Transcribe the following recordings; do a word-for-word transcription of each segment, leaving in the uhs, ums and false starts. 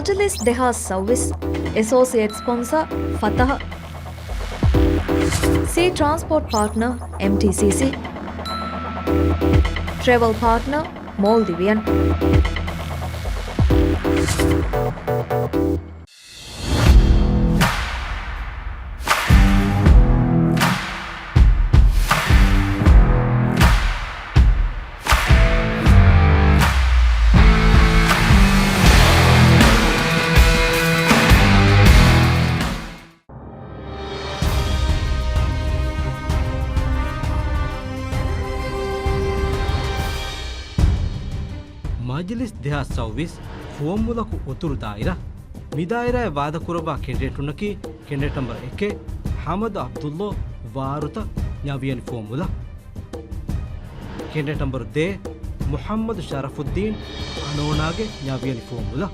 މަޖިލިސް ދެހާސް ސައުވީސް، އެސޯސިއޭޓް ސްޕޮންސަރ ފަތަހަ، ސީ ޓްރާންސްޕޯޓް ޕާޓްނަރ އެމްޓީސީސީ، ޓްރެވަލް ޕާޓްނަރ މޯލްޑިވިއަން. މަޖިލިސް ދެހާސް ސައުވީސް ފުވައްމުލަކު އުތުރު ދާއިރާ. މި ދާއިރާއަށް ވާދަކުރައްވާ ކެންޑިޑޭޓުންނަކީ ކެންޑިޑޭޓް ނަމްބަރު އެކެއް، ހަމަދު އަބްދުﷲ، ވާރުތަ، ނަވިޔަނި ފުވައްމުލަ. ކެންޑިޑޭޓް ނަމްބަރު ދޭއް، މުޙައްމަދު ޝަރަފުއްދީން، އަނޯނާގެ ނަވިޔަނި ފުވައްމުލަ.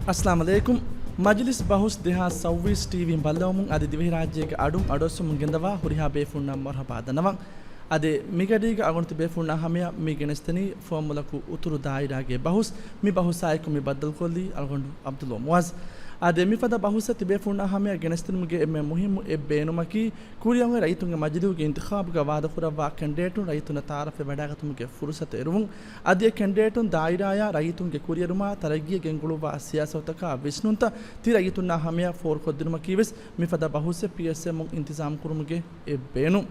އައްސަލާމު ޢަލައިކުމް. މަޖިލިސް ބަހުސް ދެހާސް ސައުވީސް ޓީވީން ބައްލަވަމުން އަދި ދިވެހިރާއްޖޭގެ އަޑުން އަޑުއައްސުމުން ގެންދަވާ ހުރިހާ ބޭފުޅުންނަށް މަރުޙަބާ ދަންނަވަން. އަދި މިގަޑީގަ އަޅުގަނޑު ތިބޭފުޅުންނާ ހަމަޔަށް މި ގެނެސްދެނީ ފުވައްމުލަކު އުތުރު ދާއިރާގެ ބަހުސް. މި ބަހުސާއެކު މި ބައްދަލުކޮށްލީ އަޅުގަނޑު ޢަބްދުﷲ މުޢާޒް. އަދި މިފަދަ ބަހުސްއަށް ތިބޭފުޅުންނާ ހަމަޔަށް ގެނެސްދިނުމުގެ އެންމެ މުހިއްމު އެއް ބޭނުމަކީ، ކުރިއަށް އޮތް ރައްޔިތުންގެ މަޖިލީހުގެ އިންތިޚާބުގަ ވާދަކުރައްވާ ކެންޑިޑޭޓުން ރައްޔިތުންނަށް ތަޢާރަފެއް ވަޑާގަތުމުގެ ފުރުޞަތު އެރުވުން. އަދި އެ ކެންޑިޑޭޓުން ދާއިރާޔާ ރައްޔިތުންގެ ކުރިއެރުމާ ތަރައްގީއަށް ގެންގުޅުއްވާ ސިޔާސަތުތަކާ ވިސްނުންތައް ތި ރައްޔިތުންނާ ހަމަޔަށް ފޯރުކޮށްދިނުމަކީ ވެސް މިފަދަ ބަހުސްއެއް ޕީއެސްއެމުން އިންތިޒާމް ކުރުމުގެ އެއް ބޭނުން.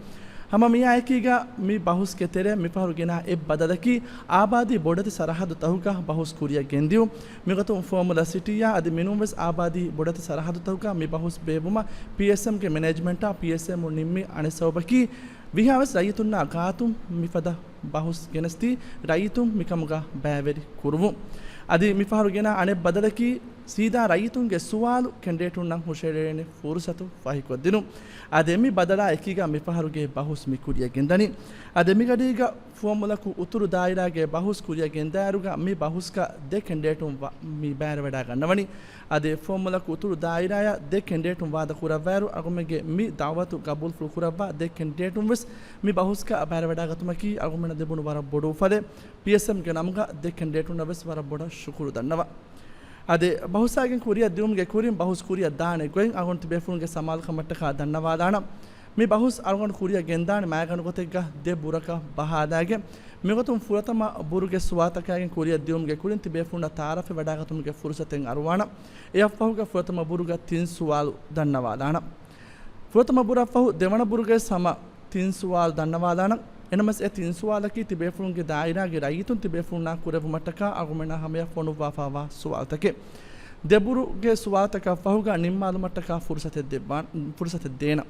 ހަމަ މިއާއެކީގަ މި ބަހުސްގެ ތެރެއަށް މިފަހަރު ގެނާ އެއް ބަދަލަކީ، އާބާދީ ބޮޑެތި ސަރަހައްދުތަކުގަ ބަހުސް ކުރިއަށް ގެންދިއުން. މިގޮތުން ފުވައްމުލަ ސިޓީއާ އަދި މިނޫންވެސް އާބާދީ ބޮޑެތި ސަރަހައްދުތަކުގަ މި ބަހުސް ބޭއްވުމަށް ޕީއެސްއެމްގެ މެނޭޖްމަންޓާ ޕީއެސްއެމުން ނިންމި އަނެއް ސަބަބަކީ، ވީހާވެސް ރައްޔިތުންނާ ގާތުން މިފަދަ ބަހުސް ގެނެސްދީ، ރައްޔިތުން މިކަމުގަ ބައިވެރި ކުރުވުން. އަދި މިފަހަރު ގެނާ އަނެއް ބަދަލަކީ، ސީދާ ރައްޔިތުންގެ ސުވާލު ކެންޑިޑޭޓުންނަށް ހުށައެޅޭނެ ފުރުސަތު ފަހިކޮށްދިނުން. އަދި މި ބަދަލާ އެކީގަ މިފަހަރުގެ ބަހުސް މި ކުރިއަށް ގެންދަނީ. އަދި މިގަޑީގަ ފުވައްމުލަކު އުތުރު ދާއިރާގެ ބަހުސް ކުރިއަށް ގެންދާއިރުގަ މި ބަހުސްގަ ދެ ކެންޑިޑޭޓުން ވަ-، މި ބައިވެރިވެވަޑައިގަންނަވަނީ. އަދި ފުވައްމުލަކު އުތުރު ދާއިރާޔަށް ދެ ކެންޑިޑޭޓުން ވާދަ ކުރައްވާއިރު، އަޅުގަނޑުމެންގެ މި ދަޢުވަތު ގަބޫލުފުޅު ކުރައްވާ ދެ ކެންޑިޑޭޓުން ވެސް މި ބަހުސްގަ ބައިވެރިވެވަޑައިގަތުމަކީ އަޅުގަނޑުމެންނަށް ލިބުނު ވަރަށް ބޮޑު އުފަލެއް. ޕީއެސްއެމްގެ ނަމުގަ ދެ ކެންޑިޑޭޓުންނަށް ވެސް ވަރަށް ޝުކުރު ދަންނަވަން. އަދި ބަހުސާގެން ކުރިއަށް ދިއުމުގެ ކުރިން ބަހުސް ކުރިއަށް ދާނެ ގޮތް އަޅުގަނޑު ތިބޭފުޅުންގެ ސަމާލުކަމަށްޓަކާ ދަންނަވާލާނަން. މި ބަހުސް އަޅުގަނޑު ކުރިއަށް ގެންދާނެ މައިގަނޑު ގޮތެއްގަ ދެ ބުރަކަށް ބަހާލާގެން. މިގޮތުން ފުރަތަމަ ބުރުގެ ސުވާލުތަކާގެން ކުރިއަށް ދިއުމުގެ ކުރިން ތިބޭފުޅުންނަށް ތަޢާރަފެއް ވަޑާގަތުމުގެ ފުރުސަތެއް އަރުވާނަން. އެއަށްފަހުގަ ފުރަތަމަ ބުރުގަ ތިން ސުވާލު ދަންނަވާލާނަން. ފުރަތަމަ ބުރަށްފަހު ދެވަނަ ބުރުގައި ހަމަ ތިން ސުވާލު ދަންނަވާލާނަން. އެނަމަސް އެ ތިން ސުވާލަކީ ތިބޭފުޅުންގެ ދާއިރާގެ ރައްޔިތުން ތިބޭފުޅުންނާ ކުރެއްވުމަށްޓަކާ އަޅުގަނޑުމެންނާ ހަމަޔަށް ފޮނުއްވާފާވާ ސުވާލުތަކެއް. ދެ ބުރުގެ ސުވާލުތަކަށް ފަހުގަ ނިންމާލުމަށްޓަކާ ފުރުސަތެއް ދެއްވާން، ފުރުސަތެއް ދޭނަން.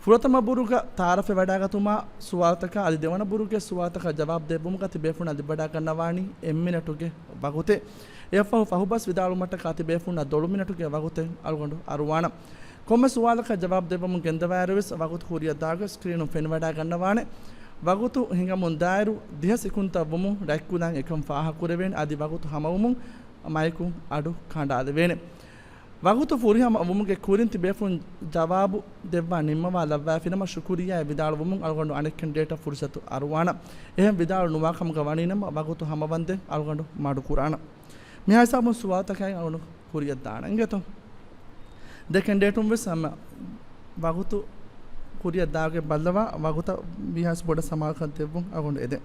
ފުރަތަމަ ބުރުގަ ތަޢާރަފެއް ވަޑާގަތުމާ ސުވާލުތަކާ އަދި ދެވަނަ ބުރުގެ ސުވާލުތަކަށް ޖަވާބު ދެއްވުމުގަ ތިބޭފުޅުންނަށް ލިބިވަޑައިގަންނަވާނީ އެއް މިނެޓުގެ ވަގުތެއް. އެއަށްފަހު ފަހުބަސް ވިދާޅުވުމަށްޓަކާ ތިބޭފުޅުންނަށް ދޮޅު މިނެޓުގެ ވަގުތެއް އަޅުގަނޑު އަރުވާނަން. ކޮންމެ ސުވާލަކަށް ޖަވާބު ދެއްވަމުން ގެންދަވާއިރުވެސް ވަގުތު ކުރިއަށް ދާގޮތް ސްކްރީނުން ފެނިވަޑައިގަންނަވާނެ. ވަގުތު ހިނގަމުން ދާއިރު ދިހަ ސިކުންތައް ވުމުން ރަތްކުލަން އެކަން ފާހަގަކުރެވޭނެ. އަދި ވަގުތު ހަމަވުމުން މައިކު އަޑު ކަނޑާލެވޭނެ. ވަގުތު ފުރިހަމަ ވުމުގެ ކުރިން ތިބޭފުޅުން ޖަވާބު ދެއްވާ ނިންމަވާލައްވާފިނަމަ ޝުކުރިއްޔާއެއް ވިދާޅުވުމުން އަޅުގަނޑު އަނެއް ކެންޑިޑޭޓަށް ފުރުސަތު އަރުވާނަން. އެހެން ވިދާޅު ނުވާ ކަމުގަ ވަނީނަމަ ވަގުތު ހަމަވަންދެން އަޅުގަނޑު މަޑުކުރާނަން. މިހާ ހިސާބުން ސުވާލުތަކާއި އަޅުގަނޑު ކުރިއަށް ދާނަން އިނގޭތޯ. ދެ ކެންޑިޑޭޓުން ވެސް ހަމަ ވަގުތު ކުރިއަށް ދާގެން ބައްލަވާ، ވަގުތަށް ވީހާވެސް ބޮޑަށް ސަމާލުކަން ދެއްވުން އަޅުގަނޑު އެދެން.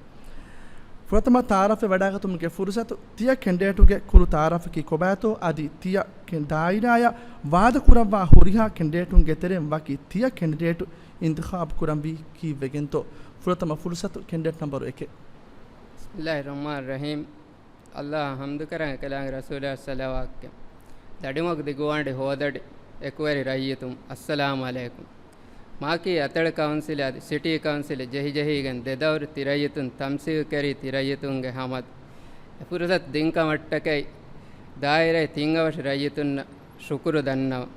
ފުރަތަމަ ތަޢާރަފެއް ވަޑާގަތުމުގެ ފުރުސަތު. ތިޔަ ކެންޑިޑޭޓުގެ ކުރު ތަޢާރަފަކީ ކޮބާތޯ؟ އަދި ތިޔަ ކެ-، ދާއިރާޔަށް ވާދަކުރައްވާ ހުރިހާ ކެންޑިޑޭޓުންގެ ތެރެއިން ވަކި ތިޔަ ކެންޑިޑޭޓު އިންތިޚާބު ކުރަންވީ ކީއްވެގެންތޯ؟ ފުރަތަމަ ފުރުސަތު ކެންޑިޑޭޓް ނަމްބަރު އެކެއް. بسم الله الرحمن الرحيم. އައްލާހަށް ޙަމްދުކަރަން، އެކަލާނގެ ރަސޫލާ ޞަލަވާތްކަން. ދަޑިމަގު ދިގުވާންޑި ހޯދަޑި، އެކުވެރި ރައްޔިތުން، އައްސަލާމު ޢަލައިކުމް. މާކީ އަތޮޅު ކައުންސިލް އަދި ސިޓީ ކައުންސިލް ޖެހިޖެހީގެން ދެ ދައުރު ތި ރައްޔިތުން ތަމްސީލްކެރި ތި ރައްޔިތުންގެ ހަމަތައް. އެ ފުރުސަތު ދިން ކަމަށްޓަކައި ދާއިރާއި ތިން އަވަށު ރައްޔިތުންނަށް ޝުކުރު ދަންނަވަން.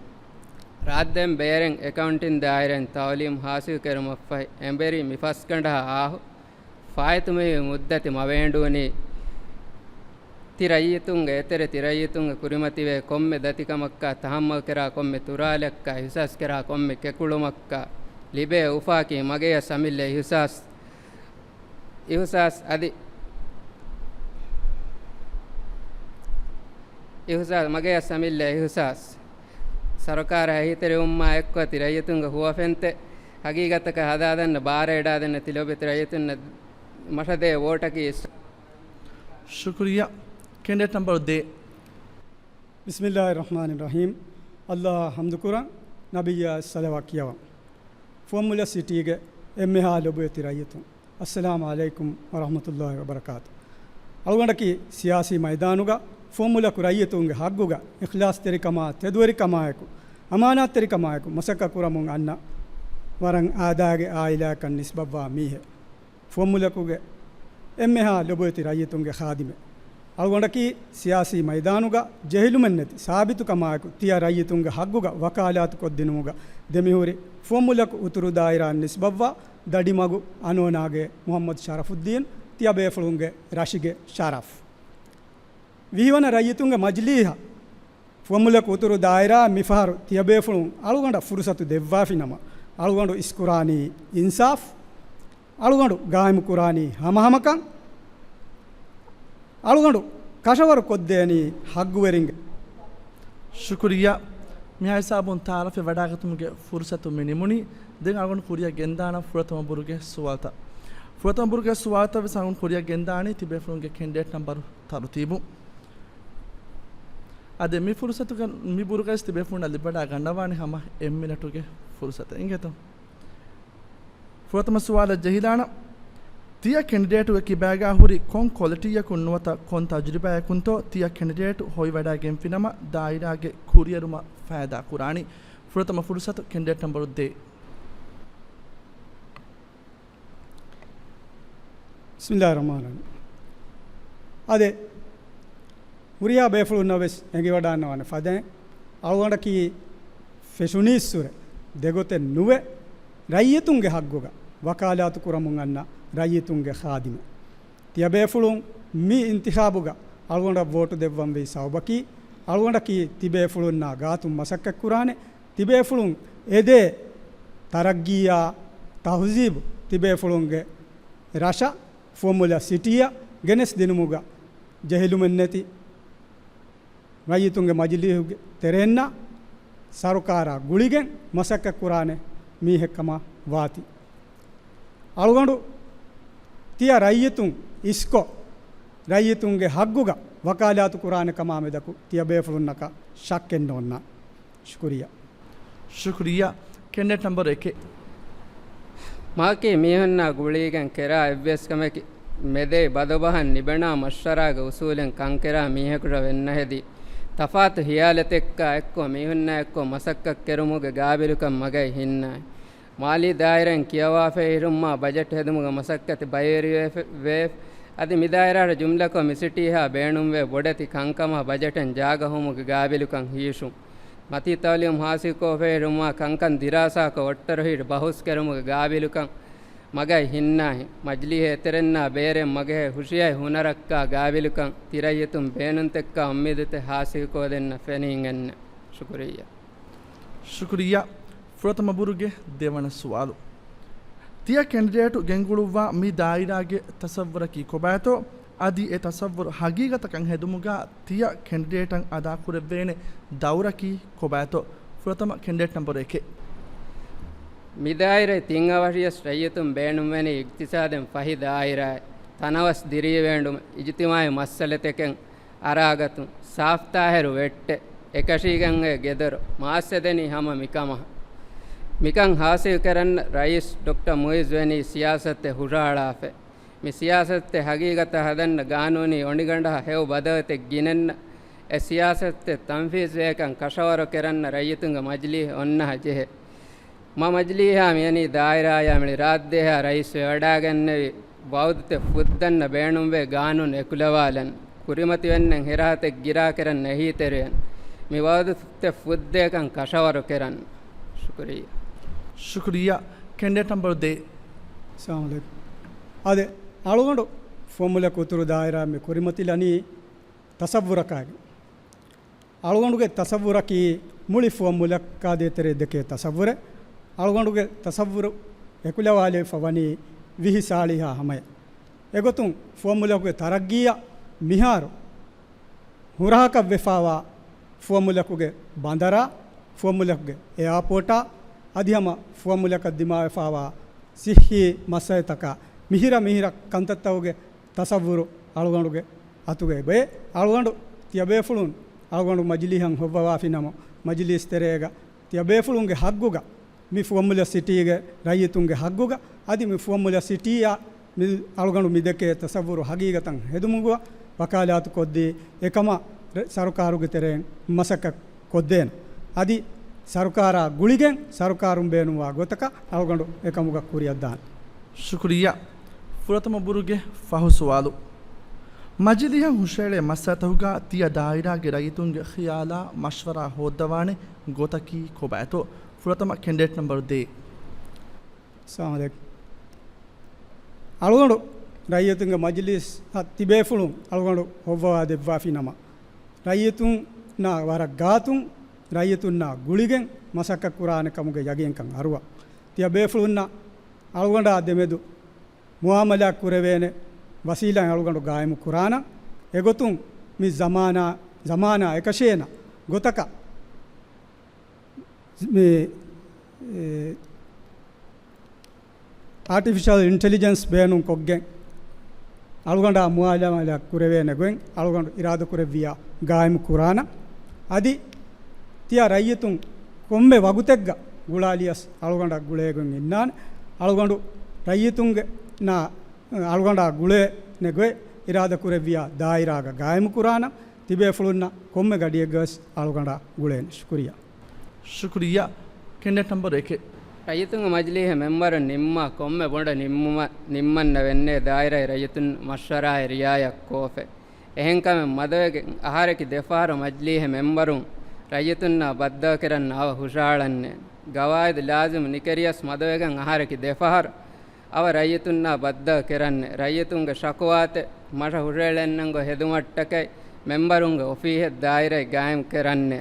ރާއްދެން ބޭރެން އެކައުންޓިން ދާއިރާއިން ތަޢުލީމް ޙާޞިލްކެރުމަށްފަހި އެނބެރި މި ފަސްގަނޑަށް އާހު ފާއިތުވި މުއްދަތި މަވޭންޑޫނީ ތި ރައްޔިތުންގެ އެތެރެ ތި ރައްޔިތުންގެ ކުރިމަތިވޭ ކޮންމެ ދަތިކަމަކާ، ތަހައްމަލްކެރާ ކޮންމެ ތުރާލަކާ، އިހުސާސްކެރާ ކޮންމެ ކެކުޅުމަކާ ލިބޭ އުފާކީ މަގެޔަށް އަމިއްލަ އިހުސާސް، އިހުސާސް އަދި އިހުސާސް، މަގެޔަށް އަމިއްލަ އިހުސާސް. ސަރުކާރަށް އެހީތެރިވުމާ އެއްކޮށް ތި ރައްޔިތުންގެ ހުވަފެންތެއް ހަގީގަތަކަށް ހަދާދޭން ބާރަށް އެޑާދޭން ތި ލޯބި ރައްޔިތުންނަށް މަށަދޭ ވޯޓަކީ އިސް- ޝުކުރިއްޔާ. ކެނޑިޑޭޓް ނަމްބަރު ދޭއް. ބިސްމިއްލާހި ރަޙްމާނި ރަޙީމް. އައްލާހަށް ޙަމްދުކުރަން، ނަބިއްޔާ ޞަލަވާތް ކިޔަވަން. ފުވައްމުލައް ސިޓީގެ އެންމެހާ ލޮބުވެތި ރައްޔިތުން، އައްސަލާމު ޢަލައިކުމް ވަރަޙްމަތުﷲި ވަބަރަކާތު. އަޅުގަނޑަކީ ސިޔާސީ މައިދާނުގަ ފުވައްމުލަކު ރައްޔިތުންގެ ޙައްގުގަ އިޚްލާޞްތެރިކަމާ، ތެދުވެރިކަމާއެކު، އަމާނާތްތެރިކަމާއެކު މަސައްކަތް ކުރަމުން އަންނަ ވަރަށް އާދައިގެ އާއިލާއަކަށް ނިސްބަތްވާ މީހެއް. ފުވައްމުލަކުގެ އެންމެހާ ލޮބުވެތި ރައްޔިތުންގެ ޚާދިމެއް. އަޅުގަނޑަކީ ސިޔާސީ މައިދާނުގަ ޖެހިލުމެއްނެތި ސާބިތުކަމާއެކު ތިޔަ ރައްޔިތުންގެ ޙައްގުގަ ވަކާލާތުކޮށްދިނުމުގަ ދެމިހުރި ފުވައްމުލަކު އުތުރު ދާއިރާއަށް ނިސްބަތްވާ ދަޑިމަގު އަނޯނާގެ މުޙައްމަދު ޝަރަފުއްދީން، ތިޔަބޭފުޅުންގެ ރަށިގެ ޝަރަފް. ވިހިވަނަ ރައްޔިތުންގެ މަޖިލީހަށް ފުވައްމުލަކު އުތުރު ދާއިރާއަށް މިފަހަރު ތިޔަބޭފުޅުން އަޅުގަނޑަށް ފުރުސަތު ދެއްވާފިނަމަ، އަޅުގަނޑު އިސްކުރާނީ އިންސާފް، އަޅުގަނޑު ގާއިމުކުރާނީ ހަމަހަމަކަން، އަޅުގަނޑު ކަށަވަރު ކޮށްދޭނީ ޙައްގުވެރިންގެ. ޝުކުރިއްޔާ. މިހާ ހިސާބުން ތަޢާރަފެއް ވަޑާގަތުމުގެ ފުރުސަތު މި ނިމުނީ. ދެން އަޅުގަނޑު ކުރިއަށް ގެންދާނަން ފުރަތަމަ ބުރުގެ ސުވާލުތައް. ފުރަތަމަ ބުރުގެ ސުވާލުތައް ވެސް އަޅުގަނޑު ކުރިއަށް ގެންދާނީ ތިބޭފުޅުންގެ ކެނޑިޑޭޓް ނަމްބަރު ތަރުތީބު. އަދި މި ފުރުސަތުގަ، މި ބުރުގައި ތިބޭފުޅުންނަށް ލިބިވަޑާ ގަންނަވާނެ ހަމަ އެއް މިނެޓުގެ ފުރުސަތެއް. އިނގޭތޯ؟ ފުރަތަމަ ސުވާލަށް ޖެހިލާނަން. ތިޔަ ކެނޑިޑޭޓުގެ ކިބާގާ ހުރި ކޮން ކޮލިޓީއަކުން ނުވަތަ ކޮން ތަޖުރިބާއަކުންތޯ ތިޔަ ކެނޑިޑޭޓު ހޮވިވަޑާގެންފިނަމަ ދާއިރާގެ ކުރިއެރުމަށް ފައިދާ ކުރާނީ؟ ފުރަތަމަ ފުރުސަތު ކެނޑިޑޭޓް ނަމްބަރު ދޭއް. ބިސްމިއްލާހި ރަޙްމާނި ރަޙީމް. އާދެ، ހުރިހާ ބޭފުޅުންނަށް ވެސް އެނގިވަޑާންނަވާނެ ފަދައިން، އަޅުގަނޑަކީ ފެށުނީއްސުރެ ދެގޮތެއް ނުވެ، ރައްޔިތުންގެ ޙައްގުގަ ވަކާލާތު ކުރަމުން އަންނަ ރައްޔިތުންގެ ޚާދިމެއް. ތިޔަބޭފުޅުން މި އިންތިޚާބުގަ އަޅުގަނޑަށް ވޯޓު ދެއްވަންވީ ސަބަބަކީ، އަޅުގަނޑަކީ ތިބޭފުޅުންނާ ގާތުން މަސައްކަތްކުރާނެ، ތިބޭފުޅުން އެދޭ ތަރައްގީއާ ތަހުޒީބު ތިބޭފުޅުންގެ ރަށަށް ފުވައްމުލައް ސިޓީއަށް ގެނެސްދިނުމުގަ ޖެހިލުމެއްނެތި ރައްޔިތުންގެ މަޖިލީހުގެ ތެރެއިންނާ ސަރުކާރާ ގުޅިގެން މަސައްކަތްކުރާނެ މީހެއްކަމަށް ވާތީ. އަޅުގަނޑު ތިޔަ ރައްޔިތުން އިސްކޮށް، ރައްޔިތުންގެ ޙައްގުގަ ވަކާލާތު ކުރާނެ ކަމާމެދަކު ތިޔަބޭފުޅުންނަކަށް ޝައްކެއްނޯންނާނެ. ޝުކުރިއްޔާ. ޝުކުރިއްޔާ. ކެނޑިޑޭޓް ނަމްބަރު އެކެއް. މާކީ މީހުންނާ ގުޅީގެން ކެރާ އެއްވެސް ކަމެކި މެދޭ ބަދޮބަހަށް ނިބެނާ މަޝްވަރާގެ އުސޫލެއް ކަންކެރާ މީހަކު ރަށް ވެންނަހެދީ، ތަފާތު ހިޔާލަތެއްކާ އެއްކޮށް މީހުންނާ އެއްކޮށް މަސައްކަތް ކެރުމުގެ ގާބިލުކަން މަގަށް ހިންނާނެ. މާލީ ދާއިރާއިން ކިޔަވާފައި ހިރުންމާ ބަޖެޓް ހެދުމުގެ މަސައްކަތެއް ބައިވެރިވެފަ، ވޭ، އަދި މިދާއިރާއަށް ޖުމްލަކޮށް މިސިޓީހާ ބޭނުންވޭ ބޮޑެތި ކަންކަމާ ބަޖެޓެއް ޖާގަ ހޮވުމުގެ ގާބިލުކަން ހީށުން. މަތީ ތައުލީމު ހާސިލްކޮށްފައި ހިރުންމާ ކަންކަން ދިރާސާކޮށް އޮއްޓަރުހިރި ބަހުސް ކެރުމުގެ ގާބިލުކަން މަގަށް ހިންނާހެން. މަޖިލީހެއް އެތެރެންނާ ބޭރެއް މަގެހޭ ހުށިއައި ހުނަރަށްކާ ގާބިލުކަން ތި ރައްޔިތުން ބޭނުންތެއްކާ އުއްމީދުތެއް ހާސިލްކޮށްދޭންނަށް ފެނިހިނގަންނަ. ޝުކުރިއްޔާ. ޝުކުރިއްޔާ. ފުރަތަމަ ބުރުގެ ދެވަނަ ސުވާލު. ތިޔަ ކެނޑިޑޭޓު ގެންގުޅުއްވާ މި ދާއިރާގެ ތަސައްވުރަކީ ކޮބާތޯ؟ އަދި އެ ތަސައްވުރު ހަގީގަތަކަށް ހެދުމުގަ ތިޔަ ކެނޑިޑޭޓަށް އަދާކުރެއްވޭނެ ދައުރަކީ ކޮބާތޯ؟ ފުރަތަމަ ކެނޑިޑޭޓް ނަމްބަރު އެކެއް. މި ދާއިރާ ތިން އަވަށިޔަސް ރައްޔިތުން ބޭނުންވެނީ އިގްތިސާދެއް ފަހި ދާއިރާއެއް، ތަނަވަސް ދިރިއުޅޭން، އިޖުތިމާޢީ މައްސަލަތަކެއް އަރާގަތުން، ސާފްތާހިރު ވެއްޓެއް، އެކަށީގެން އޮތް ގެދޮރު، މާއްސަދެނީ ހަމަ މިކަމަށް. މިކަން ހާސިލްކަރަން ރައީސް ޑޮކްޓަރ މުޢިއްޒު ވެނީ ސިޔާސަތެއް ހުށަހަޅާފަ. މި ސިޔާސަތެއް ހަގީގަތަށް ހަދަން ގާނޫނީ އޮނިގަނޑަށް ހެޔޮ ބަދަލުތައް ގިނަން، އެ ސިޔާސަތެއް ތަންފީޒުވޭކަން ކަށަވަރު ކެރަން ރައްޔިތުންގެ މަޖިލީހް އޮންނަހަ ޖެހޭ. މަ މަޖިލީހާ މިއަނީ ދާއިރާޔާ މިޅި ރާއްދޭހާ ރައީސް ވެވަޑާގެންނެވި ވައުދުތައް ފުއްދަންނަ ބޭނުންވޭ ގާނޫނު އެކުލަވާލަން، ކުރިމަތިވެންނެން ހިރާތެއް ގިރާކެރަން އެހީތެރިވެން، މި ވައުދުތައް ފުއްދޭކަން ކަށަވަރު ކެރަން. ޝުކުރިއްޔާ. ޝުކުރިއްޔާ. ކެނޑިޑޭޓް ނަމްބަރު ދޭއް. އައްސަލާމު ޢަލައިކުމް. އާދެ، އަޅުގަނޑު ފުވައްމުލަކު އުތުރު ދާއިރާ މި ކުރިމަތިލަނީ ތަޞައްވުރަކާގެން. އަޅުގަނޑުގެ ތަޞައްވުރަކީ މުޅި ފުވައްމުލަކާ ދޭތެރޭ ދެކޭ ތަޞައްވުރެއް. އަޅުގަނޑުގެ ތަޞައްވުރު އެކުލަވާލެވިފަ ވަނީ ވިހި ސާޅީހާ ހަމަޔަށް. އެގޮތުން ފުވައްމުލަކުގެ ތަރައްގީއަށް މިހާރު ހުރަހަކަށް ވެފާވާ ފުވައްމުލަކުގެ ބަނދަރާ، ފުވައްމުލަކުގެ އެއާޕޯޓާ، އަދި ހަމަ ފުވައްމުލަކަށް ދިމާވެފާވާ ސިއްހީ މައްސަލަތަކާ، މިހިރަ މިހިރަ ކަންތައްތަކުގެ ތަޞައްވުރު އަޅުގަނޑުގެ އަތުގައި ބޭ. އަޅުގަނޑު ތިޔަބޭފުޅުން އަޅުގަނޑު މަޖިލީހަށް ހޮއްވަވާފި ނަމަ، މަޖިލީސް ތެރޭގަ ތިޔަބޭފުޅުންގެ ހައްގުގަ، މި ފުވައްމުލައް ސިޓީގެ ރައްޔިތުންގެ ހައްގުގަ، އަދި މި ފުވައްމުލައް ސިޓީއާ މި އަޅުގަނޑު މި ދެކޭ ތަޞައްވުރު ހަގީގަތަށް ހެދުމުގަ ވަކާލާތު ކޮށްދީ، އެކަމަށް ރ-، ސަރުކާރުގެ ތެރެއިން މަސައްކަތް ކޮށްދޭނަ. އަދި ސަރުކާރާ ގުޅިގެން ސަރުކާރުން ބޭނުންވާ ގޮތަކަށް އަޅުގަނޑު އެކަމުގަ ކުރިއަށްދާނެ. ޝުކުރިއްޔާ. ފުރަތަމަ ބުރުގެ ފަހު ސުވާލު. މަޖިލީހަށް ހުށައެޅޭ މައްސަލަތަކުގަ ތިޔަ ދާއިރާގެ ރައްޔިތުންގެ ޚިޔާލާ މަޝްވަރާ ހޯއްދަވާނެ ގޮތަކީ ކޮބާތޯ؟ ފުރަތަމަ ކެންޑިޑޭޓް ނަމްބަރު ދޭއް. އައްސަލާމު ޢަލައިކުމް. އަޅުގަނޑު ރައްޔިތުންގެ މަޖިލީސްއަށް ތިބޭފުޅުން އަޅުގަނޑު ހޮއްވަވާ ދެއްވާފި ނަމަ، ރައްޔިތުންނާ ވަރަށް ގާތުން، ރައްޔިތުންނާ ގުޅިގެން މަސައްކަތް ކުރާނެ ކަމުގެ ޔަގީންކަން އަރުވާ. ތިޔަބޭފުޅުންނަށް އަޅުގަނޑާ ދެމެދު މުއާމަލާތް ކުރެވޭނެ ވަސީލަތް އަޅުގަނޑު ގާއިމު ކުރާނަން. އެގޮތުން މި ޒަމާނާ، ޒަމާނާ އެކަށޭނަ ގޮތަކަށް މި، އެ، އާޓިފިޝަލް އިންޓެލިޖެންސް ބޭނުން ކޮށްގެން، އަޅުގަނޑާ މުއާމަލާތް ކުރެވޭނެ ގޮތް އަޅުގަނޑު އިރާދަކުރެއްވިޔާ ގާއިމު ކުރާނަން. އަދި ތިޔަ ރައްޔިތުން ކޮންމެ ވަގުތެއްގަ ގުޅާލިޔަސް އަޅުގަނޑަށް ގުޅޭ ގޮތް އިންނާނެ. އަޅުގަނޑު ރައްޔިތުންގެ ނާ، އަޅުގަނޑާ ގުޅޭނެ ގޮތް އިރާދަކުރެއްވިޔާ ދާއިރާގަ ގާއިމު ކުރާނަން. ތިބޭފުޅުންނަށް ކޮންމެ ގަޑިއެއްގަވެސް އަޅުގަނޑާ ގުޅޭނެ. ޝުކުރިއްޔާ. ޝުކުރިއްޔާ. ކެންޑިޑޭޓް ނަމްބަރު އެކެއް. ރައްޔިތުންގެ މަޖިލީހަށް މެންބަރުން ނިންމާ ކޮންމެ ބޮޑަށް ނިންމުމަށް، ނިންމަންނަ ވެންނޭ ދާއިރާއިން ރައްޔިތުން މަޝްވަރާއެއް ރިއާޔަތް ކޯފެ. އެހެންކަމެއް މަދަވެގެން އަހަރަކި ދެފަހަރު މަޖިލީހެ މެންބަރުން ރައްޔިތުންނާ ބައްދަލުކެރަން އަވަ ހުށަހަޅަންނޭ. ގަވާއިދު ލާޒިމު ނިކެރިޔަސް މަދަވެގެން އަހަރަކި ދެފަހަރު އަވަ ރައްޔިތުންނާ ބައްދަލު ކެރަންނެ. ރައްޔިތުންގެ ޝަކުވާތެއް މަށަށް ހުށައެޅެންނަން ގޮ ހެދުމަށްޓަކައި މެންބަރުންގެ އޮފީހެއް ދާއިރައެއް ގާއިމް ކެރަންނެ.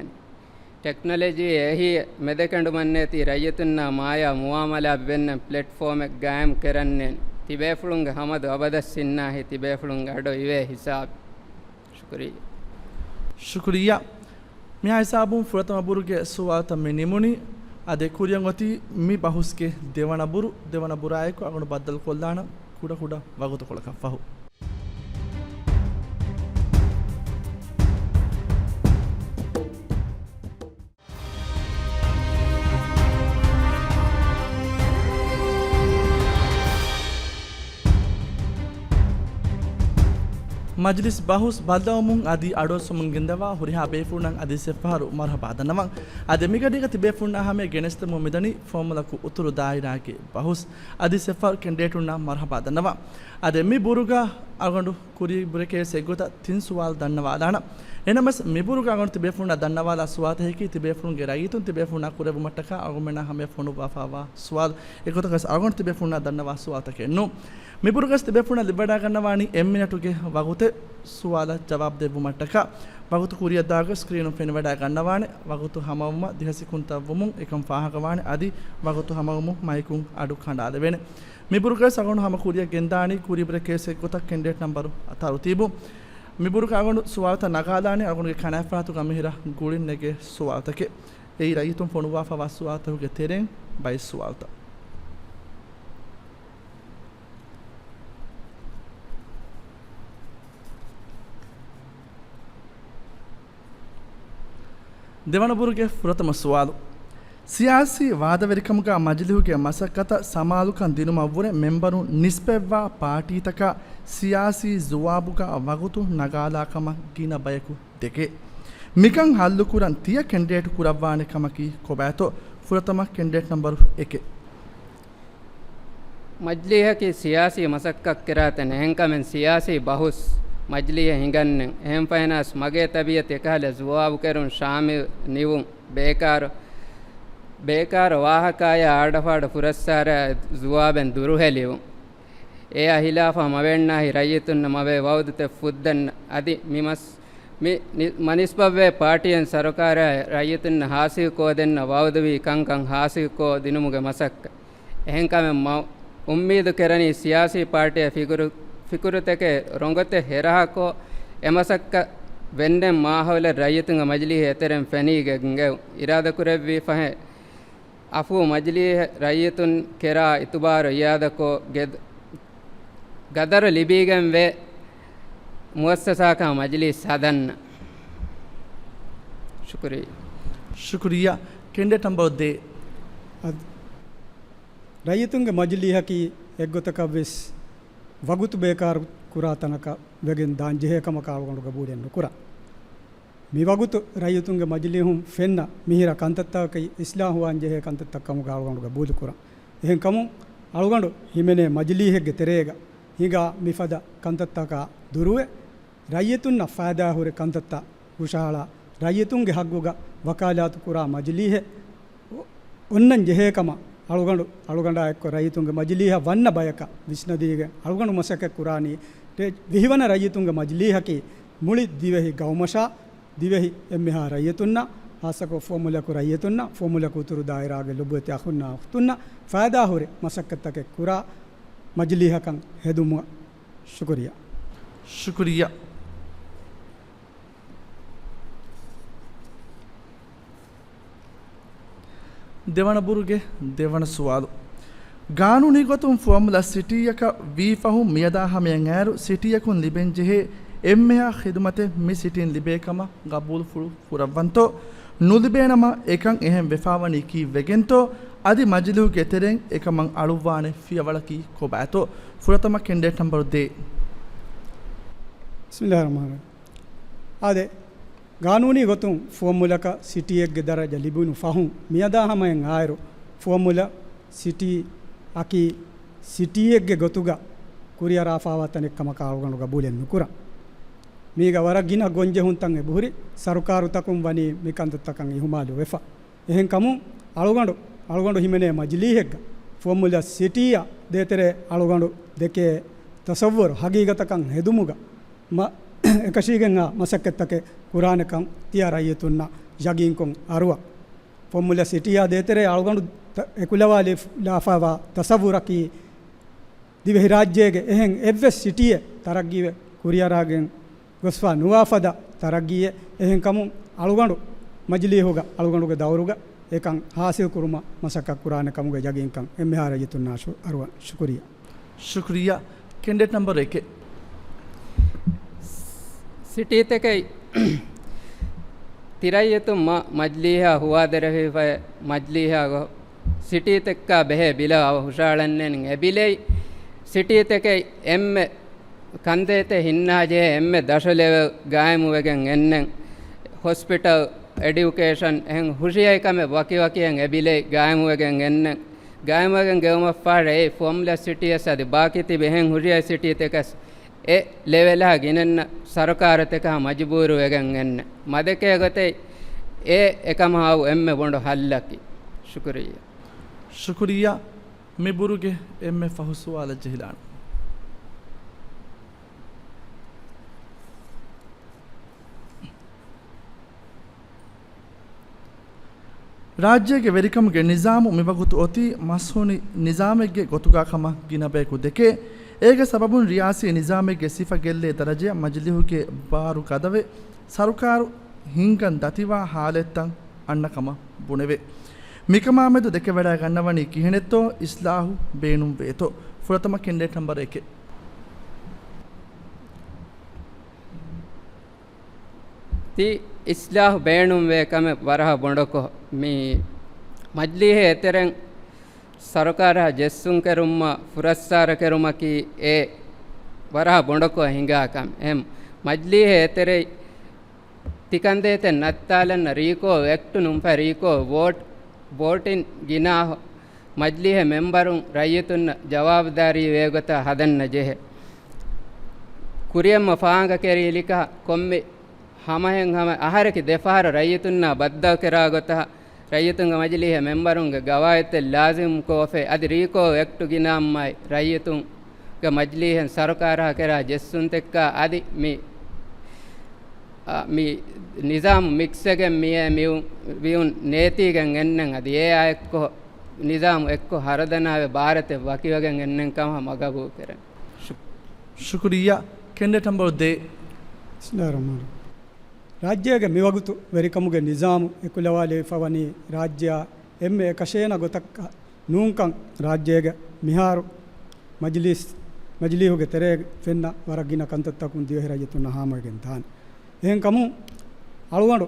ޓެކްނޮލޮޖީ އެހީ މެދެކެނޑުމަށްނޭތީ ރައްޔިތުންނާ މާޔާ މުއާމަލާ ބެންނަން ޕްލެޓްފޯމެއް ގާއިމް ކެރަންނެ. ތިބޭފުޅުންގެ ހަމަދު އަބަދަށް ސިންނާހި ތިބޭފުޅުންގެ އަޑު އިވޭ ހިސާބެއް. ޝުކުރިއްޔާ. ޝުކުރިއްޔާ. މިހާ ހިސާބުން ފުރަތަމަ ބުރުގެ ސުވާލުތައް މި ނިމުނީ. އަދި ކުރިއަށް އޮތީ މި ބަހުސްގެ ދެވަނަ ބުރު، ދެވަނަ ބުރާއެކު އަޅުގަނޑު ބައްދަލުކޮށްލާނަން ކުޑަކުޑަ ވަގުތުކޮޅަކަށް ފަހު. މަޖިލިސް ބަހުސް ބައްލަވަމުން އަދި އަޑުއައްސަމުން ގެންދަވާ ހުރިހާ ބޭފުޅުންނަށް އަދި އިސްތަށިފަހަރު މަރުހަބާ ދަންނަވަން. އަދި މިގަޑީގަ ތިބޭފުޅުންނާ ހަމަޔަށް ގެނެސްދެމުން މިދަނީ ފުވައްމުލަކު އުތުރު ދާއިރާގެ ބަހުސް. އަދި އިސްތަށިފަހަރު ކެންޑިޑޭޓުންނަށް މަރުހަބާ ދަންނަވަން. އަދި މި ބުރުގަ އަޅުގަނޑު ކުރީ ބުރެކޭ އެއްގޮތަށް ތިން ސުވާލު ދަންނަވާލާނަން. އެހެންނަމަވެސް މިބުރުގަ އަޅުގަނޑު ތިބޭފުޅުންނަށް ދަންނަވާލާ ސުވާލުތަކަކީ ތިބޭފުޅުންގެ ރައްޔިތުން ތިބޭފުޅުންނާ ކުރެއްވުމަށްޓަކާ އަޅުގަނޑުމެންނާ ހަމަޔަށް ފޮނުއްވާފާވާ ސުވާލު. އެގޮތަކަށް އަޅުގަނޑު ތިބޭފުޅުންނަށް ދަންނަވާ ސުވާލުތަކެއް ނޫން. މިބުރުގަސް ތިބޭފުޅުންނަށް ލިބިވަޑައިގަންނަވާނީ އެއްމިނެޓުގެ ވަގުތެއް ސުވާލަށް ޖަވާބު ދެއްވުމަށްޓަކާ. ވަގުތު ކުރިއަށްދާގޮތް ސްކްރީނުން ފެނިވަޑައިގަންނަވާނެ. ވަގުތު ހަމަވުމަށް ދިހަ ސިކުންތައް ވުމުން އެކަން ފާހަގަވާނެ. އަދި ވަގުތު ހަމަވުމުން މައިކުން އަޑު ކަނޑާލެވޭނެ. މިބުރުގަސް އަޅުގަނޑު ހަމަ ކުރިއަށް ގެންދާނީ ކުރީ ބުރެކޭ އެއްގޮތަށް ކެންޑިޑޭޓް ނަމްބަރު ތަރުތީބު. މިބުރުގަ އަޅުގަނޑު ސުވާލުތައް ނަގާލާނީ އަޅުގަނޑުގެ ކަނާތްފަރާތުގަ މިހިރަ ގުޅިން ނެގޭ ސުވާލުތަކެއް. އެއީ ރައްޔިތުން ފޮނުއްވާފާވާ ސުވާލުތަކުގެ ތެރެއިން ބައެއް ސުވާލުތައް. ދެވަނަ ބުރުގެ ފުރަތަމަ ސުވާލު. ސިޔާސީ ވާދަވެރިކަމުގަ މަޖިލީހުގެ މަސައްކަތަށް ސަމާލުކަން ދިނުމަށްވުރެ މެންބަރުން ނިސްބަތްވާ ޕާޓީތަކަށް ސިޔާސީ ޖުވާބުގަ ވަގުތު ނަގާލާ ކަމަށް ގިނަ ބަޔަކު ދެކޭ. މިކަން ހައްލުކުރަން ތިޔަ ކެންޑިޑޭޓު ކުރައްވާނެ ކަމަކީ ކޮބާތޯ؟ ފުރަތަމަ ކެންޑިޑޭޓް ނަމްބަރު އެކެއް. މަޖިލީހަކީ ސިޔާސީ މަސައްކަތް ކެރާތަން. އެހެންކަމެން ސިޔާސީ ބަހުސް މަޖިލީހަށް ހިނގަންނެން. އެހެން ފަހެނަސް މަގޭ ތަބީއަތު އެކަހަލަ ޖުވާބު ކެރުން ޝާމިލް ނިވުން ބޭކާރު، ބޭކާރު ވާހަކާޔާ އާޑަފާޑު ފުރައްސާރަ ޖުވާބެއް ދުރުހެލިވުން. އެއާ ހިލާފަށް މަވެންނާހި ރައްޔިތުންނަށް މަވޭ ވައުދުތައް ފުއްދަން އަދި މި މަސް މި ނި-، މަ ނިސްބަތްވޭ ޕާޓީއިން ސަރުކާރާއި ރައްޔިތުންނަށް ހާސިލްކޯ ދެންނަ ވައުދުވީ ކަންކަން ހާސިލްކޯ ދިނުމުގެ މަސައްކަތް. އެހެންކަމެއް މަ އުއްމީދު ކެރަނީ ސިޔާސީ ޕާޓީއަށް ފިކުރު، ފިކުރުތަކެއް ރޮނގޮތެއް ހެރަހަކޯ އެ މަސައްކަތް ވެންނެން މާހައުލެއް ރައްޔިތުންގެ މަޖިލީހަށް އެތެރެން ފެނީގެން އިރާދަކުރެއްވި ފަހެ އަފޫ މަޖިލީހަށް ރައްޔިތުން ކެރާ އިތުބާރު އިއާދަކޮށް ގެ-، ގަދަރު ލިބީގެން ވޭ މުއައްސަސާކަމަށް މަޖިލީސް ހަދަންނަށް. ޝުކުރިއްޔާ. ޝުކުރިއްޔާ. ކެންޑިޑޭޓް ނަމްބަރު ދޭއް. އަދި ރައްޔިތުންގެ މަޖިލީހަކީ އެއްގޮތަކަށް ވެސް ވަގުތު ބޭކާރު ކުރާ ތަނަކަށް ވެގެން ދާން ޖެހޭ ކަމަކަށް އަޅުގަނޑު ގަބޫލެއް ނުކުރަން. މިވަގުތު ރައްޔިތުންގެ މަޖިލީހުން ފެންނަ މިހިރަ ކަންތައްތަކަކީ އިސްލާހުވާން ޖެހޭ ކަންތައްތައް ކަމުގަ އަޅުގަނޑު ގަބޫލުކުރަން. އެހެންކަމުން އަޅުގަނޑު ހިމެނޭ މަޖިލީހެއްގެ ތެރޭގަ ހިނގާ މިފަދަ ކަންތައްތަކާ ދުރުވެ، ރައްޔިތުންނަށް ފައިދާހުރި ކަންތައްތައް ހުށަހަޅާ، ރައްޔިތުންގެ ހައްގުގަ ވަކާލާތުކުރާ މަޖިލީހެއް އޮ-، އޮންނަން ޖެހޭ ކަމަށް އަޅުގަނޑު، އަޅުގަނޑާ އެއްކޮށް ރައްޔިތުންގެ މަޖިލީހަށް ވަންނަ ބަޔަކަށް ވިސްނަދީގެން އަޅުގަނޑު މަސައްކަތް ކުރާނީ، ރޭ ވިހިވަނަ ރައްޔިތުންގެ މަޖިލީހަކީ މުޅި ދިވެހި ގައުމަށާ، ދިވެހި އެންމެހާ ރައްޔިތުންނަށް، ހާއްސަކޮށް ފުވައްމުލަކު ރައްޔިތުންނަށް، ފުވައްމުލަކު އުތުރު ދާއިރާގެ ލޮބުވެތި އަޚުންނާ އުޚްތުންނަށް ފައިދާހުރި މަސައްކަތްތަކެއް ކުރާ މަޖިލީހަކަށް ހެދުމަށް. ޝުކުރިއްޔާ. ޝުކުރިއްޔާ. ދެވަނަ ބުރުގެ ދެވަނަ ސުވާލު. ގާނޫނީ ގޮތުން ފުވައްމުލައް ސިޓީއަކަށް ވީ ފަހުން މިއަދާ ހަމަޔަށް އައިރު ސިޓީއަކުން ލިބެންޖެހޭ އެންމެހާ ޚިދުމަތެއް މި ސިޓީން ލިބޭ ކަމަށް ގަބޫލުފުޅު ކުރައްވަންތޯ؟ ނުލިބޭނަމަ އެކަން އެހެން ވެފާވަނީ ކީއްވެގެންތޯ؟ އަދި މަޖިލީހުގެ ތެރެއިން އެކަމަށް އަޅުއްވާނެ ފިޔަވަޅަކީ ކޮބާތޯ؟ ފުރަތަމަ ކެންޑިޑޭޓް ނަމްބަރު ދޭއް. بسم الله الرحمن الرحيم. އާދެ، ގާނޫނީ ގޮތުން ފުވައްމުލަކަށް ސިޓީއެއްގެ ދަރަޖަ ލިބުނު ފަހުން، މިއަދާ ހަމަޔަށް އާއިރު، ފުވައްމުލައް ސިޓީ އަކީ ސިޓީއެއްގެ ގޮތުގަ ކުރިއަރާފާވާ ތަނެއް ކަމަކަށް އަޅުގަނޑު ގަބޫލެއް ނުކުރަން. މީގަ ވަރަށް ގިނަ ގޮންޖެހުންތައް އެބަހުރި، ސަރުކާރުތަކުން ވަނީ މި ކަންތައްތަކަށް އިހުމާލު ވެފަ. އެހެންކަމުން، އަޅުގަނޑު، އަޅުގަނޑު ހިމެނޭ މަޖިލީހެއްގަ ފުވައްމުލައް ސިޓީއަށް ދޭތެރޭ އަޅުގަނޑު ދެކޭ ތަސައްވަރު ހަގީގަތަކަށް ހެދުމުގަ މަ-، އެކަށީގެން އާ މަސައްކަތްތަކެއް ކުރާނެކަން ތިޔަ ރައްޔިތުންނަށް ޔަގީންކޮށް އަރުވަން. ފުވައްމުލައް ސިޓީއާ ދޭތެރޭ އަޅުގަނޑު ތަ-، އެކުލަވާލި-، ލާފައިވާ ތަސައްވުރަކީ، ދިވެހިރާއްޖޭގެ އެހެން އެއްވެސް ސިޓީއެއް ތަރައްގީވެ ކުރިއަރާގެން ގޮސްފާ ނުވާ ފަދަ ތަރައްގީއެއް. އެހެންކަމުން އަޅުގަނޑު މަޖިލީހުގަ އަޅުގަނޑުގެ ދައުރުގަ އެކަން ހާސިލް ކުރުމަށް މަސައްކަތް ކުރާނެ ކަމުގެ ޔަގީންކަން އެންމެހާ ރައްޔިތުންނާ ޝު-، އަރުވަން. ޝުކުރިއްޔާ. ޝުކުރިއްޔާ. ކެންޑިޑޭޓް ނަމްބަރު އެކެއް. ސިޓީތަކެއް ތި ރައްޔިތުން މަ-، މަޖިލީހާ ހުވާދެރަވެފައި މަޖިލީހާ ގޮ-، ސިޓީތަކާ ބެހޭ ބިލަށް އަވަހުށާޅަންނެން އެ ބިލެއް ސިޓީތަކެއް އެންމެ ކަންދޭތެއް ހިންނާޖެހޭ އެންމެ ދަށު ލެވެލް ގާއިމުވެގެން އެންނެން، ހޮސްޕިޓަލް، އެޑިއުކޭޝަން އެހެން ހުށިހައިކަމެއް ވަކިވަކިއެއް އެ ބިލެއް ގާއިމުވެގެން އެންނެން، ގާއިމުވެގެން ގެއުމަށްފަހު އެ ފުވައްމުލައް ސިޓީއަސް އަދި ބާކީ ތިބި އެހެން ހުށިހައި ސިޓީތަކަސް އެ ލެވެލާ ގިނަންނަ ސަރުކާރުތަކާ މަޖުބޫރުވެގެން އެންނެ. މަދެކޭ ގޮތެއް އެ އެކަމަށް އައު އެންމެ ބޮޑު ހައްލަކީ. ޝުކުރިއްޔާ. ޝުކުރިއްޔާ. މި ބުރުގެ އެންމެ ފަހު ސުވާލަށް ޖެހިލާނަން. ރާއްޖޭގެ ވެރިކަމުގެ ނިޒާމު މިވަގުތު އޮތީ މަސްހުނި ނިޒާމެއްގެ ގޮތުގާ ކަމަށް ގިނަ ބަޔަކު ދެކޭ. އޭގެ ސަބަބުން ރިޔާސީ ނިޒާމެއްގެ ސިފަ ގެއްލޭ ދަރަޖަޔަށް މަޖިލީހުގެ ބާރު ގަދަވެ، ސަރުކާރު ހިންގަން ދަތިވާ ހާލަތްތައް އަންނަ ކަމަށް ބުނެވޭ. މިކަމާމެދު ދެކެވަޑައިގަންނަވަނީ ކިހިނެއްތޯ އިސްލާހު ބޭނުންވޭތޯ؟ ފުރަތަމަ ކެންޑިޑޭޓް ނަމްބަރު އެކެއް. ތި އިސްލާހު ބޭނުންވޭ ކަމެއް ވަރަހަށް ބޮޑަކޮށް، މި މަޖިލީހެއް އެތެރެން ސަރުކާރަށް ޖެއްސުން ކެރުމަށް ފުރައްސާރަ ކެރުމަކީ އެ ވަރަހަށް ބޮޑަކޮށް ހިނގާ ކަމެއް. އެހެން މަޖިލީހެއް އެތެރެއި ތިކަންދޭތެއް ނައްތާލަންނަ ރީކޯލް އެކްޓު ނުންފަ ރީކޯލް ވޯޓް، ވޯޓިން ގިނާ މަޖިލީހެއް މެމްބަރުން ރައްޔިތުންނަށް ޖަވާބުދާރީ ވޭގޮތަށް ހަދަންނަ ޖެހޭ. ކުރިއަށްމަ ފާނގަ ކެރީލިކަ ކޮންމެ ހަމަހެން ހަމަ އަހަރެކި ދެފަހަރު ރައްޔިތުންނާ ބައްދަލުކެރާ ގޮތަށް ރައްޔިތުންގެ މަޖިލީހެއް މެމްބަރުންގެ ގަވާއިދުތައް ލާޒިމްކޮށްފައި އަދި ރީކޯލް އެކްޓު ގިނައަމާއި ރައްޔިތުންގެ މަޖިލީހެއް ސަރުކާރާ ކެރާ ޖެއްސުންތެއްކާ އަދި މި އާ، މި ނިޒާމު މިކްސްވެގެން މިއޭ މިއު-، ވިއުން ނޭތީގެން އެންނެން އަދި އެއާ އެއްކޮށް ނިޒާމު އެއްކޮށް ހަރަދަނާވެ ބާރަތެއް ވަކިވެގެން އެންނެން ކަމަށް މަގަބޫލު ކެރެން. ޝު-، ޝުކުރިއްޔާ. ކެންޑިޑޭޓް ނަމްބަރު ދޭއް. ބިސްމިއްލާހިއްރަޙްމާނިއްރަޙީމް. ރާއްޖޭގެ މިވަގުތު ވެރިކަމުގެ ނިޒާމު އެކުލަވާލެވިފަވަނީ ރާއްޖެއާ އެންމެ އެކަށޭނަ ގޮތަކަށް ނޫންކަން ރާއްޖޭގެ މިހާރު މަޖިލީސް، މަޖިލީހުގެ ތެރޭގަ ފެންނަ ވަރަށް ގިނަ ކަންތައްތަކުން ދިވެހި ރައްޔިތުންނަށް ހާމަވެގެން ދާނެ. އެހެންކަމުން އަޅުގަނޑު،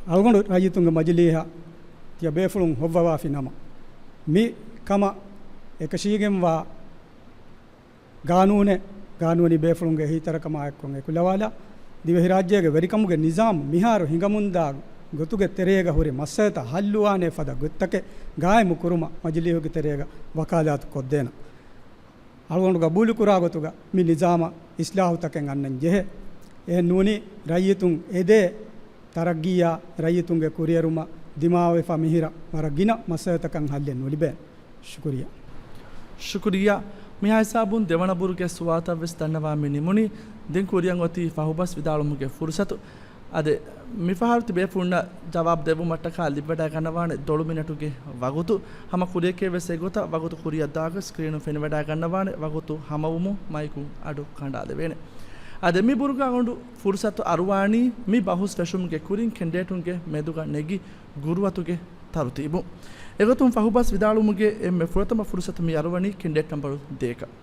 އަޅުގަނޑު ރައްޔިތުންގެ މަޖިލީހަށް ތިޔަ ބޭފުޅުން ހޮއްވަވާފި ނަމަ، މި ކަމަށް އެކަށީގެންވާ ގާނޫނެއް، ގާނޫނީ ބޭފުޅުންގެ އެހީތެރިކަމާ އެއްކޮށް އެކުލަވާލާ، ދިވެހިރާއްޖޭގެ ވެރިކަމުގެ ނިޒާމު މިހާރު ހިނގަމުންދާ ގޮތުގެ ތެރޭގަ ހުރި މައްސަލަތައް ހައްލުވާނޭ ފަދަ ގޮތްތަކެއް ގާއިމު ކުރުމަށް މަޖިލީހުގެ ތެރޭގަ ވަކާލާތު ކޮށްދޭނަން. އަޅުގަނޑު ގަބޫލުކުރާ ގޮތުގަ މި ނިޒާމަށް އިސްލާހުތަކެއް އަންނަން ޖެހޭ. އެހެން ނޫނީ ރައްޔިތުން އެދޭ ތަރައްގީއާ ރައްޔިތުންގެ ކުރިއެރުމަށް ދިމާވެފަ މިހިރަ ވަރަށް ގިނަ މައްސަލަތަކަށް ހައްލެއް ނުލިބޭނެ. ޝުކުރިއްޔާ. ޝުކުރިއްޔާ. މިހާ ހިސާބުން ދެވަނަ ބުރުގެ ސުވާލުތައް ވެސް ދަންނަވާ މި ނިމުނީ. ދެން ކުރިއަށް އޮތީ ފަހުބަސް ވިދާޅުމުގެ ފުރުސަތު. އަދި މިފަހަރު ތިބޭފުޅުންނަށް ޖަވާބު ދެއްވުމަށްޓަކާ ލިބިވަޑައިގަންނަވާނެ ދޮޅު މިނެޓުގެ ވަގުތު. ހަމަ ކުރިއަކީ ވެސް އެގޮތަށް ވަގުތު ކުރިއަށްދާގޮތް ސްކްރީނުން ފެނިވަޑައިގަންނަވާނެ. ވަގުތު ހަމަވުމުން މައިކު އަޑު ކަނޑާލެވޭނެ. އަދި މި ބުރުގަ އަޅުގަނޑު ފުރުސަތު އަރުވާނީ މި ބަހުސް ފެށުމުގެ ކުރިން ކެންޑިޑޭޓުންގެ މެދުގަ ނެގި ގުރުއަތުގެ ތަރުތީބު. އެގޮތުން ފަހުބަސް ވިދާޅުވުމުގެ އެންމެ ފުރަތަމަ ފުރުސަތު މި އަރުވަނީ ކެންޑިޑޭޓް ނަމްބަރު ދޭކަށް.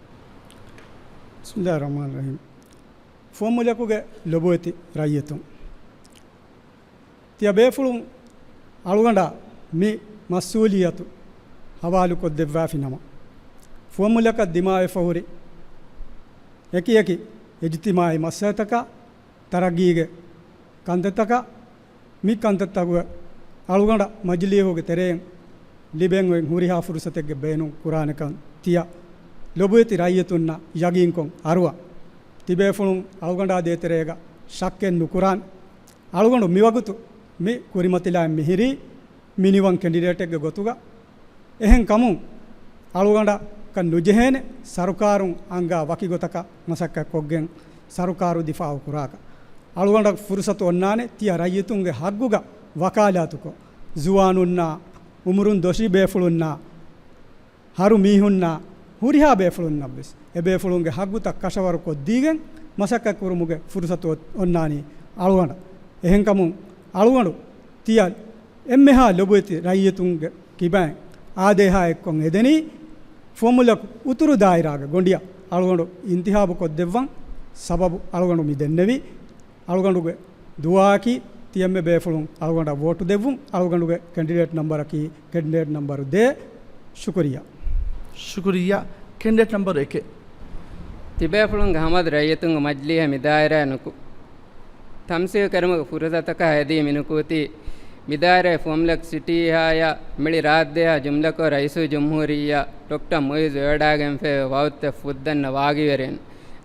ބިސްމިއްލާހިއްރަޙްމާނިއްރަޙީމް. ފުވައްމުލަކުގެ ލޮބުވެތި ރައްޔިތުން. ތިޔަ ބޭފުޅުން އަޅުގަނޑަށް މި މަސްއޫލިއްޔަތު ހަވާލުކޮށްދެއްވާފި ނަމަ، ފުވައްމުލަކަށް ދިމާވެފަ ހުރި އެކި އެކި އިޖްތިމާޢީ މައްސަލަތަކާ، ތަރައްގީގެ ކަންތައްތަކާ، މި ކަންތައްތަކުގަ އަޅުގަނޑަށް މަޖިލީހުގެ ތެރެއިން ލިބެން އޮތް ހުރިހާ ފުރުސަތެއްގެ ބޭނުން ކުރާނެކަން ތިޔަ ލޮބުވެތި ރައްޔިތުންނަށް ޔަގީންކޮށް އަރުވާ. ތިބޭފުޅުން އަޅުގަނޑާ ދޭތެރޭގަ ޝައްކެއް ނުކުރާން. އަޅުގަނޑު މިވަގުތު މި ކުރިމަތިލާން މިހިރީ މިނިވަން ކެންޑިޑޭޓެއްގެ ގޮތުގަ. އެހެން ކަމުން އަޅުގަނޑަކަށް ނުޖެހޭނެ ސަރުކާރުން އަންގާ ވަކި ގޮތަކަށް މަސައްކަތްކޮށްގެން ސަރުކާރު ދިފާއު ކުރާކަށް. އަޅުގަނޑަށް ފުރުސަތު އޮންނާނެ ތިޔަ ރައްޔިތުންގެ ހައްގުގަ ވަކާލާތުކޮށް، ޒުވާނުންނާ، އުމުރުން ދޮށީ ބޭފުޅުންނާ، ހަރު މީހުންނާ، ހުރިހާ ބޭފުޅުންނަށްވެސް އެބޭފުޅުންގެ ހައްގުތައް ކަށަވަރުކޮށްދީގެން މަސައްކަތްކުރުމުގެ ފުރުސަތު އޮ-، އޮންނާނީ އަޅުގަނޑަށް. އެހެންކަމުން އަޅުގަނޑު ތިޔަ އެންމެހާ ލޮބުވެތި ރައްޔިތުންގެ ކިބައިން އާދޭހާ އެއްކޮށް އެދެނީ ފުވައްމުލަކު އުތުރު ދާއިރާގެ ގޮނޑިއަށް އަޅުގަނޑު އިންތިހާބު ކޮށްދެއްވަން. ސަބަބު އަޅުގަނޑު މި ދެންނެވީ އަޅުގަނޑުގެ ދުޢާއަކީ ތިޔަ އެންމެ ބޭފުޅުން އަޅުގަނޑަށް ވޯޓު ދެއްވުން. އަޅުގަނޑުގެ ކެންޑިޑޭޓް ނަމްބަރަކީ ކެންޑިޑޭޓް ނަމްބަރު ދޭއް. ޝުކުރިއްޔާ. ޝުކުރިއްޔާ. ކެންޑިޑޭޓް ނަމްބަރު އެކެއް. ތިބޭފުޅުންގެ ހަމަދު ރައްޔިތުންގެ މަޖިލީހަށް މިދާއިރާ ނުކު-، ތަމްސީލް ކުރުމުގެ ފުރުސަތަކަށް ހެދީ މިނުކުތީ، މިދާއިރާ ފުވައްމުލަކު ސިޓީއާއި މިޅި ރާއްދޭހާ ޖުމްލަކޮށް ރައީސުލްޖުމްހޫރިއްޔާ ޑޮކްޓަރ މުޢިއްޒު ވެވަޑައިގެންފައިވޭ ވަގުތު ފުއްދަންނަ ވާގިވެރިން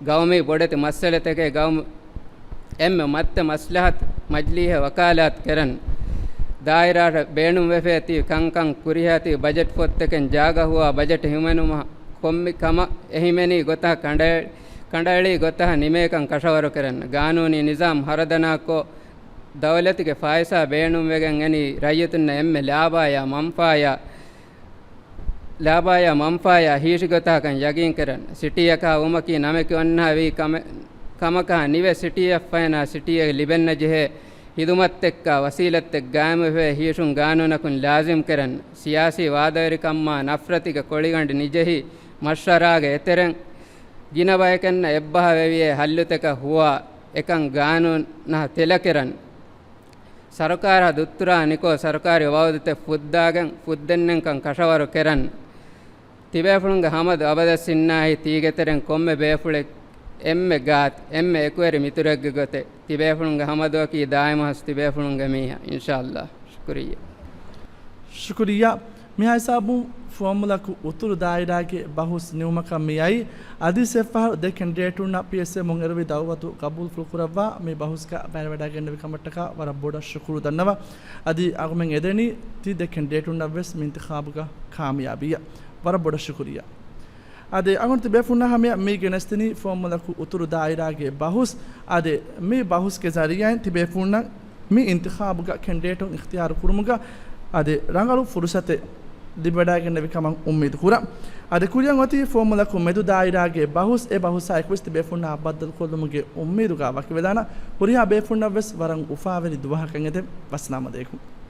ގައުމީ ބޮޑެތި މައްސަލަތަކެއް ގައުމު އެންމެ މައްޗަށް މަސްލަހަތު މަޖިލީހަށް ވަކާލާތު ކެރަން. ދާއިރާއަށް ބޭނުންވެފައި ތިބި ކަންކަން ކުރިހައި ތިބި ބަޖެޓް ފޮތްތަކެއް ޖާގަ ހޮވާ ބަޖެޓް ހިމެނުމަށް ކޮންމެ ކަމަށް އެހިމެނި ގޮތަށް ކަނޑައެ-، ކަނޑައެޅި ގޮތަށް ނިމޭކަން ކަށަވަރު ކެރަން. ގާނޫނީ ނިޒާމް ހަރަދަނާކޮށް، ދައުލަތުގެ ފައިސާ ބޭނުންވެގެން އެނީ ރައްޔިތުންނަށް އެންމެ ލާބާޔާ މަންފާޔާ، ލާބާޔާ މަންފާޔާ ހީށިގޮތަކަށް ޔަގީންކެރަން. ސިޓީއަކާ ވުމަކީ ނަމެކި އޮންނަ ވީ ކަމެ-، ކަމަކާ ނިވެ ސިޓީއަށް ފައިނާ ސިޓީއަށް ލިބެންނަ ޖެހޭ ހިދުމަތްތައްކާ ވަސީލަތްތައް ގާއިމުވެފައި ހީށުން ގާނޫނަކުން ލާޒިމްކެރަން. ސިޔާސީ ވާދަވެރިކަމާ ނަފްރަތުގެ ކޮޅިގަނޑު ނިޖެހި މަޝްވަރާގެ އެތެރެން ގިނަ ބަޔަކަށްނަށް އެއްބަހަށް ވެވިޔޭ ހައްލުތަކަށް ހުވާ އެކަން ގާނޫނަށް ތެލަކެރަން. ސަރުކާރާ ދުއްތުރާ ނިކުތް ސަރުކާރީ ވައުދުތައް ފުއްދާގެން ފުއްދެންނެންކަން ކަށަވަރު ކެރަން. ތިބޭފުޅުންގެ ހަމަދު އަބަދަށް އިންނާހި ތީގެތެރެން ކޮންމެ ބޭފުޅެއް އެންމެ ގާތް، އެންމެ އެކުވެރި މިތުރެއްގެ ގޮތެއް. ތިބޭފުޅުންގެ ހަމަދުއަކީ ދާއިމު ހަސް ތިބޭފުޅުންގެ މީހާ. އިންޝާﷲ. ޝުކުރިއްޔާ. ޝުކުރިއްޔާ. މިހާ ހިސާބުން ފުވައްމުލަކު އުތުރު ދާއިރާގެ ބަހުސް ނިމުމަކަށް މިއައީ. އަދި އެއްފަހަރު ދެ ކެންޑިޑޭޓުންނަށް ޕީއެސްއޭ މުންއެރުވި ދައުވަތު ގަބޫލުފުޅުކުރައްވާ މި ބަހުސްގަ ބައިވެވަޑައިގެންނެވި ކަމަށްޓަކާ ވަރަށް ބޮޑަށް ޝުކުރު ދަންނަވަން. އަދި އަޅުގަނޑުމެން އެދެނީ ތި ދެ ކެންޑިޑޭޓުންނަށްވެސް މި އިންތިޚާބުގަ ކާމިޔާބީއަށް. ވަރަށް ބޮޑަށް ޝުކުރިއްޔާ. އާދެ، އަޅުގަނޑު ތިބޭފުޅުންނާ ހަމަޔަށް މި ގެނެސްދިނީ ފުވައްމުލަކު އުތުރު ދާއިރާގެ ބަހުސް. އާދެ، މި ބަހުސްގެ ޒަރީއާއިން ތިބޭފުޅުންނަށް މި އިންތިޚާބުގަ ކެންޑިޑޭޓުން އިޚްތިޔާރު ކުރުމުގަ އާދެ، ރަނގަޅު ފުރުސަތެއް ލިބިވަޑައިގެންނެވި ކަމަށް އުއްމީދު ކުރަން. އާދެ، ކުރިއަށް އޮތީ ފުވައްމުލަކު މެދު ދާއިރާގެ ބަހުސް. އެ ބަހުސާ އެކުވެސް ތިބޭފުޅުންނާ ބައްދަލުކޮށްލުމުގެ އުއްމީދުގަ ވަކިވެލާނަން. ހުރިހާ ބޭފުޅުންނަށްވެސް ވަރަށް އުފާވެރި ދުވަހަކަށް އެދެން. ވައްސަލާމް އަލައިކުމް.